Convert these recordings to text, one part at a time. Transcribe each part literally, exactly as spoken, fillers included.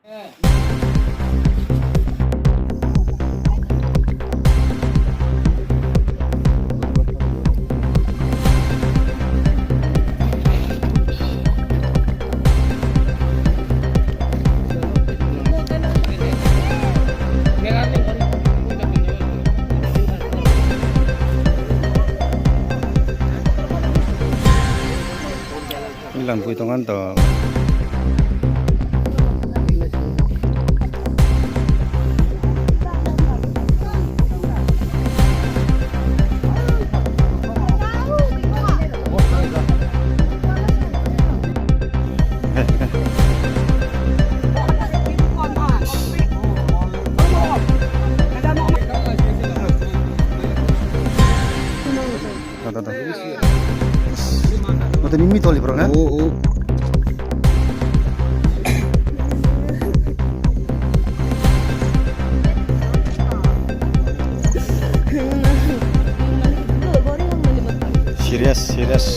Langpui tongan to. Mata ni mi toli bro na? Oh, oh. Serious, serious.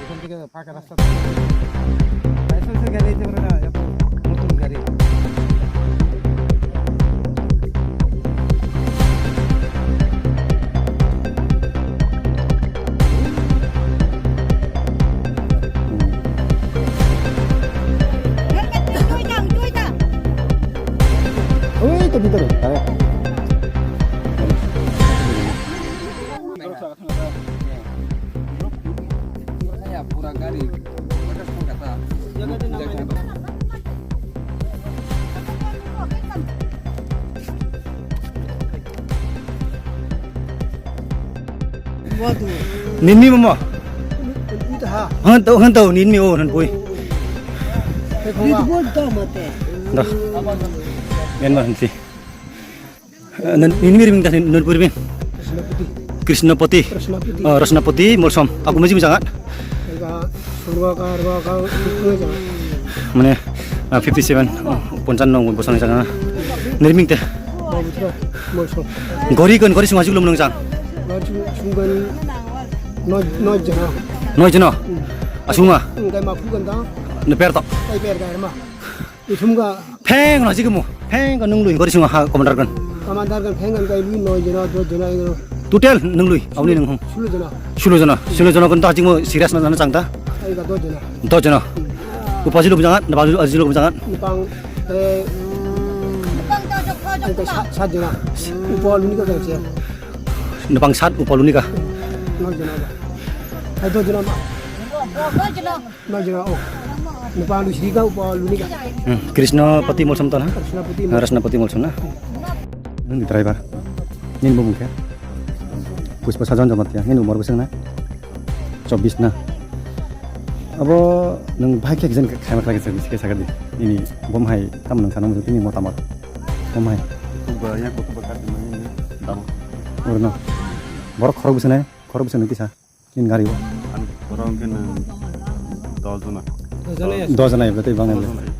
এখান থেকে ফাঁকা রাস্তা থেকে। লাইসেন্সের গাড়ি দিতে পারে না, এত নতুন গাড়ি। ওই তো ভিতরে, দাঁড়া। Nini mama. Hanto, hanto, nini o, nan boy. Dah. Yan mah nanti. Eh, nan, nini miring dah, nan puri bin. Krishnapati. Krishnapati. Oh, Krishnapati, Molsom. Aku masih bisa ngat? Mane, ah, fifty seven, oh, ponchano bosong janga. Nirming te. Gori kon, gori sunga juglo menung jang. Gori sunga noi, noi jana. Noi jana. Asunga. Enggak mafu kan ta. Ne per to. Kai per kai ma. Ithum ga. Pheng no jigmo. Pheng ko nung lui gori sunga ha commander kan. Commander kan pheng kan kai lui noi jana, do jana ino. Total nung lui, auni nung hung. Sulo jana. Sulo jana. Sulo jana kon ta jigmo serious na jana chang ta. Ai ga do jana. Do jana. Upa jilo bujang, na balu jilo bujang. Nipang, eh, ai ga sa, sa jana. Upa luni ka jana. Nipang sat upa luni ka. Noi jana. Ai do jana ma. Noi jana, oh. Nipang lu sri ka upa luni ka. Hmm, Krishnapati Molsom ta na? Krishnapati. Ah, Krishnapati Molsom na? Nini driver. Nini bo mungkhe? Pushpa Sajon Jamatia. Nini umor bwswk na? Chobbish na? Abo nwng bahai khe khe khaima khlai khe sakadi. Nini bom hai tamo nwng sana muchung tini motamot. Bom hai. Kutuba, ya kutuba kati mani damo. Orono. Borok khorok bwswk nai? Khorok bwswk nai kisa? Nini gari o? Ani borok hwnkhe nwng dos jona. Dos jona ya? Dos jona ya, tei bang dos jona ya.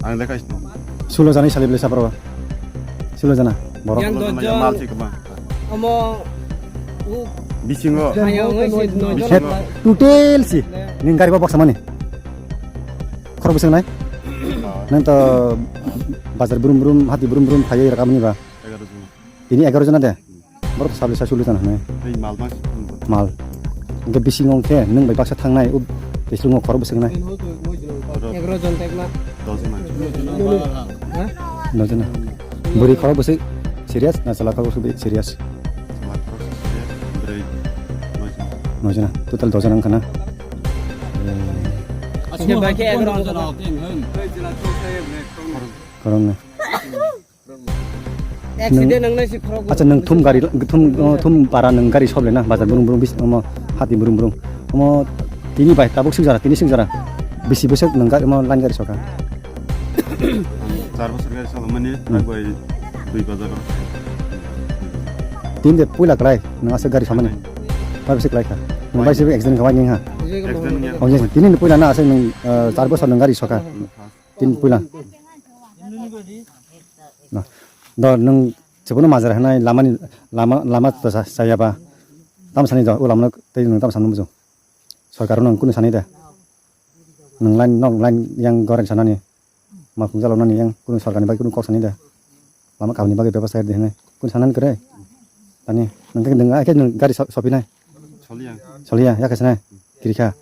Ang lekha sino. Sulo jana sali bele sapro. Sulo jana. Borok. Yang dos jona ya, jona. Mal si kwbang. Omo, u. Bisingo. Hayang oi si noi jona. Bisingo. Total si. Nini gari bo boksa mani. Khorok bwswk nai? Nwng to bazar brum brum, hati brum brum phaiwi rwkha mani ba. Egaroh jona. Tini egaroh jona de? Borok to sabli sa sulu tong hwnwi. Tei mal ma si phunukgo. Mal. Hwnkhe bisingo hwnkhe nwng bai baksa thangnai, o bisingo khorok bwswk nai. Egaroh jon tei ma. Dos jona. Ha? Dos jona. Bwrwi khorok bwswk serious na chwla khorok bwswk serious? Chwla khorok bwswk serious. Bwrwi noi jona. Noi jona. Total dos jona wngkha na? Aswk bai khe egaroh jona. Khorok nai. Accident nangnai si khorok. Acha, nwng thum gari, thum, oh, thum para nwng gari sob lena, bazar brung brung bis, omo, hati brung brung. Omo tini bai tabuk sing jora, tini sing jora. Bisi bwswk nwng gari, omo line gari soka? Char bosor gari salmani, hmm, tak bai dui bazar. Tini de puila kwlai, nwng aswk gari samani. Bai bisi kwlai kha. Nwng bai se accident khabai ning ha. Accident ya. Oh, yes. Tini ni puila na aswk nwng, eh, char bosor nwng gari soka. Hmm. Tini puila. Na. Do nwng chibunu majra hanai lamani lama, lama to sa, sayaba. Tam sani do, o lamano tei nwng tam sani muju. Sorkar nwng kunu sani de. Nwng line, nok line yang goreng sanani. Ma khungsa lomnani yang kunu sorkarni bai kunu kok sani de. Lama kahini bagwi bebasta de hanai. Kunu sanani kre. Tani nwng khe nwng ai khe nwng gari so-, sopinai. Soliya. Soliya, ya khe sanai. Kirikha.